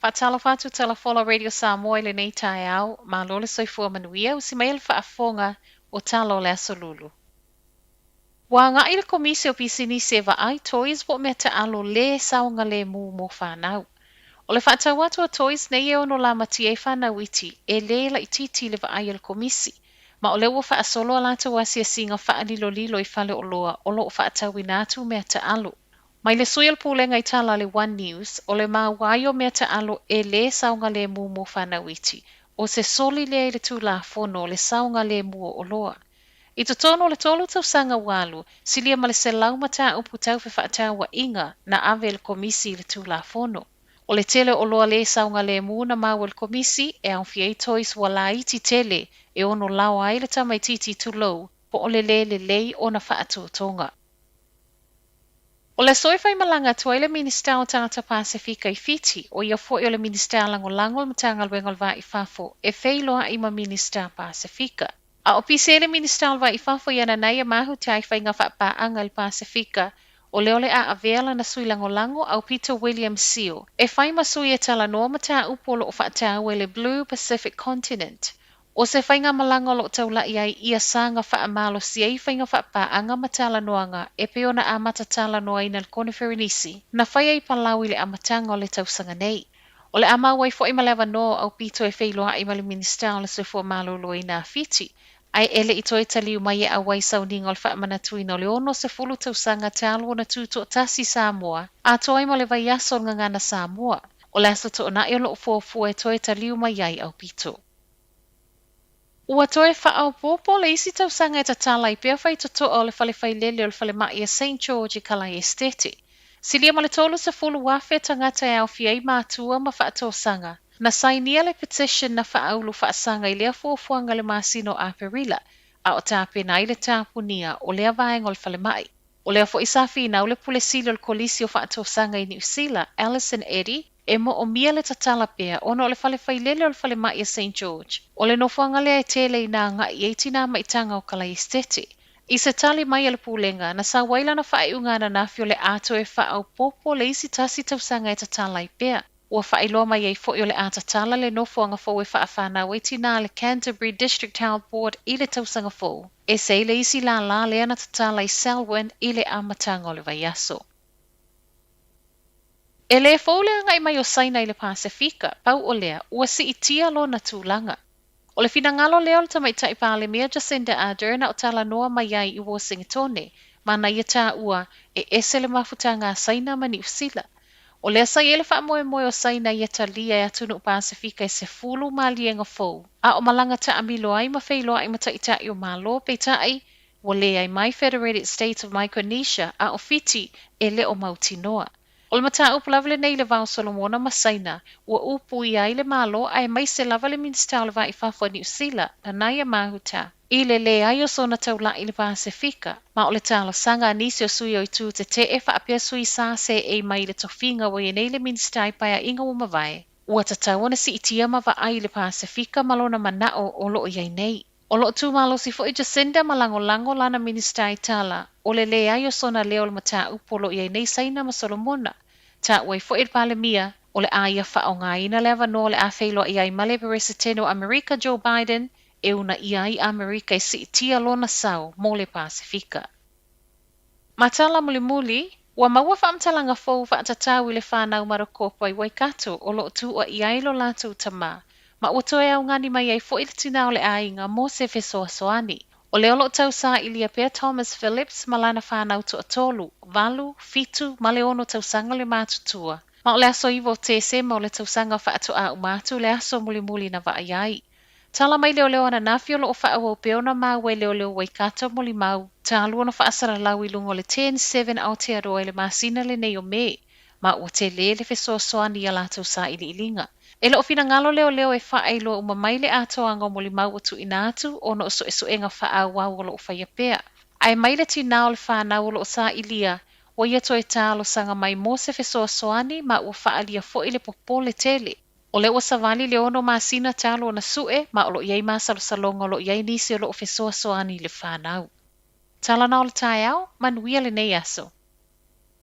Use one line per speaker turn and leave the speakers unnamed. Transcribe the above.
Faatalofa atu Talafola Radio Samoa i lenei taeao, malo le soifua manuia, usi mai le faafofoga o tala o le Aso Lulu. Ua agai le Komisi o Pisinisi e vaai toys po o mea taalo lē saogalemu mo fanau. O le faatau atu o toys nei e ono lamatia ai fanau iti e lē laitiiti i le vaai a le Komisi, ma o lea ua faasolo a latou asiasiga faalilolilo i faleoloa o lo o faatauina atu mea taalo. Mai le sui o le Pulega i tala a le One News, o le maua ai o mea taalo e lē saogalemu mo fanau iti, o se soli lea i le Tulafono o le Saogalemu o Oloa. I totonu o le 3 tausaga ua alu, silia ma le 100 mataupu tau fefaatauaiga na ave e le Komisi i le Tulafono. O le tele o oloa lē saogalemu na maua e le Komisi e aofia ai toys ua laiti tele e ono laoa ai le tamaitiiti tulou po o le lē lelei ona faatotoga. O le aso e faimalaga atu ai le Minisita o Tagata Pasefika i Fiti, ʻo ia foi o le Minisita Lagolago o le Matagaluega o le Va i Fafo e feiloai ma Minisita Pasefika. A o pisi ai le Minisita o le Va i Fafo ia Nanaia Mahuta i faiga faapaaga i le Pasefika, o lea o le a avea lana sui lagolago Aupito William Sio e fai ma sui e talanoa mataupu o lo o faataua i le Blue Pacific Continent. ʻO se faigamalaga o lo o taulaʻi ai ia saga faamalosi ai faiga faapaaga ma talanoaga e pei ona amata talanoaina i le Koneferenisi na faia i Palau i le amataga o le tausaga nei. O le a maua ai foi ma le avanoa o Aupito e feiloai ma le Minisita o le Soifua Maloloina a Fiti, ae e le i toe taliu mai e auai sauniga o le faamanatuina o le 60 tausaga talu ona tutoatasi Samoa, atoa ai ma le vaiaso o le Gagana Samoa. O le Aso Toonai o lo o fuafua e toe taliu mai ai Aupito. Ua toe faaopoopo le isi tausaga e tatala ai pea faitotoa o le fale failele o le falemai a Saint George i Kalaesetete. Silia ma le 30,000 tagata e aofia ai matua ma faatosaga, na sainia le petition na faaulu faasaga i lea fuafuaga i le masina o Aperila, a o tapena ai le tapunia o lea vaega o le falemai. O lea foi sa finau le Pule Sili o le Kolisi o Faatosaga i Niu Sila, Alison Eddy, e moomia le tatala pea ona o le fale failele o le falemai a Saint George. O le nofoaga lea e tele ina agai i ai tinā maitaga o Kalaesetete. I se tali mai a le Pulega, na sau ai lana faaiuga ananafi o le a toe faaopoopo le isi tasi tausaga e tatala ai pea. Ua faailoa mai ai foi o le a tatala le nofoaga fou e faafanau ai tinā a le Canterbury District Health Board i le tausaga fou. Ese ai le isi lālā lea na tatala i Selwyn i le amataga o le vaiaso. E lē fou le agai mai o Saina i le Pasefika, pau o lea, ua siitia lona tulaga. O le finagalo lea o le Tamaitai Palemia Jacinda Ardern a o talanoa mai ai i Wōsinitone, ma na ia taua, e ese le mafutaga a Saina ma Niu Sila. O lea sa i ai le faamoemoe o Saina ia talia e atunuu Pasefika e 10 maliega fou, a o malaga taamilo ai ma feiloai ma taitai o Malo, peitai, ua leai mai Federated States of Micronesia a o Fiti e le o mautinoa. O le mataupu lava lenei i le va o Solomona ma Saina, ua upuia ai le Malo aemaise lava le Minisita o le Va i Fafo a Niu Sila, Nanaia Mahuta, i le leai o sona taulaʻi i le Pasefika, ma o le talosaga a nisi o sui o itu tetee faapea sui sa seei mai i le tofiga ua i ai nei le Minisita i paeaiga ua mavae, ua tatau ona siitia ma vaai i le Pasefika ma lona manao o lo o i ai nei. O lo o tu malosi foi Jacinda ma lagolago lana Minisita i tala, o le leai o sona leo o le mataupu o lo o i ai nei Saina ma Solomona. Taua ai foi e le Palemia, o le a ia faaaogaina le avanoa o le a feiloai ai ma le Peresetene o Amerika Joe Biden e uunaia ai Amerika e siitia lona sao mo le Pasefika. Ma tala mulimuli, ua maua faamatalaga fou faatatau i le fanau Marokopa i Waikato o lo o tuuaʻi ai lo latou tamā, ma ua toe augani mai ai foi le tinā o le aiga mo se fesoasoani. O lea o lo o tausaili pea Thomas Phillips ma lana fanau toatolu, 8, 7 ma le 6 tausaga le matutua. Ma o le aso 9 o Tesema o le tausaga faatoa uma atu le aso mulimuli na vaai ai. Tala mai leoleo ananafi o lo o faaauau pea ona maua e leoleo Waikato molimau talu ona faasalalau i luga o le Ten Seven Aotearoa i le masina lenei o Me, ma ua tele le fesoasoani i a latou sailiiliga. E le o finagalo leoleo e faailoa uma mai le atoaga o molimau ua tuuina atu ona o suesuega faaauau o lo o faia pea. Ae mai le tinā o le fanau o lo o sailia, ua ia toe talosaga mai mo se fesoasoani ma ua faaalia foi le popole tele. O lea ua savali le 6 masina talu ona sue ma o lo o i ai masalosaloga o lo o i ai nisi o lo o fesoasoani i le fanau. Tala na o le taeao, manuia lenei aso.